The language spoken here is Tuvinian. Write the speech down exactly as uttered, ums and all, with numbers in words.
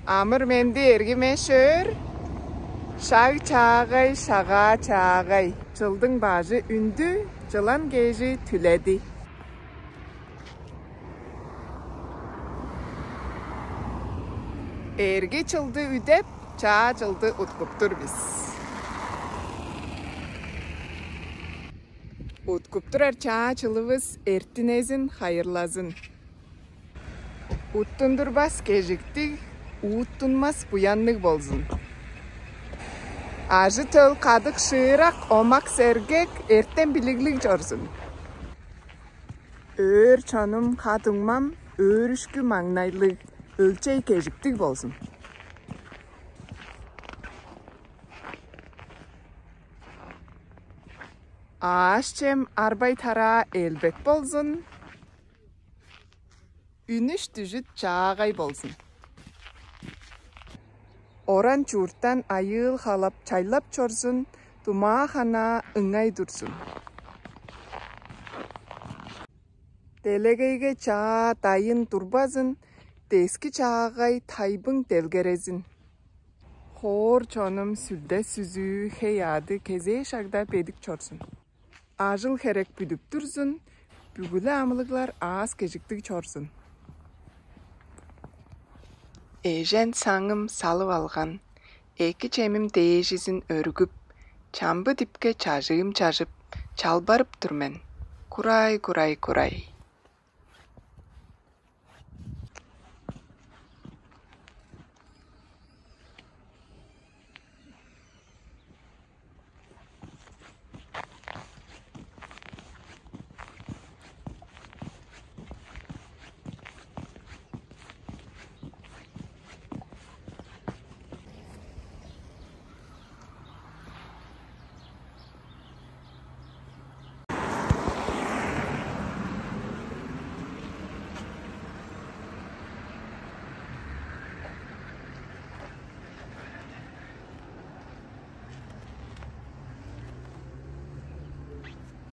Амыр-менди, эргиме шөөр. Шаг чаагай, шагаа чаагай. Чылдың бажы үндү, чылан кежи түледи. Эрги чылды үдеп, чаа чылды уткуптур бис. Уткуп турар чаа чылывыс эртинезин хайырлазын. Уттундурбас кежиктиг, ууттунмас буянныг болзун. Ажы-төл кадык шыырак, омак-сергек, эртем билиглиг чорзун. Өөр чонум, ха-дуңмам, өөрүшкү маңнайлыг, өлчей кежиктиг болзун. Аъш-чем арбай-тараа элбек болзун. Үнүш-дүжүт чаагай болзун. Оран-чурттан айыыл халап, чайлап чорзун, думаа-ханаа ыңай турзун. Делегейге чаа дайын турбазын, дески чаагай тайбың делгерезин. Хоор чонум сүлде-сүзүү, хей-аъды кезээ шагда бедик чорзун. Ажыл-херек бүдүп турзун, бүгү-ле амылыглар аас-кежиктиг чорзун. Эжен саңым салып алган, эки чемим дээжизин өргүп, чамбы дипке чажыым чажып, чалбарып тур мен. Курай, курай, курай.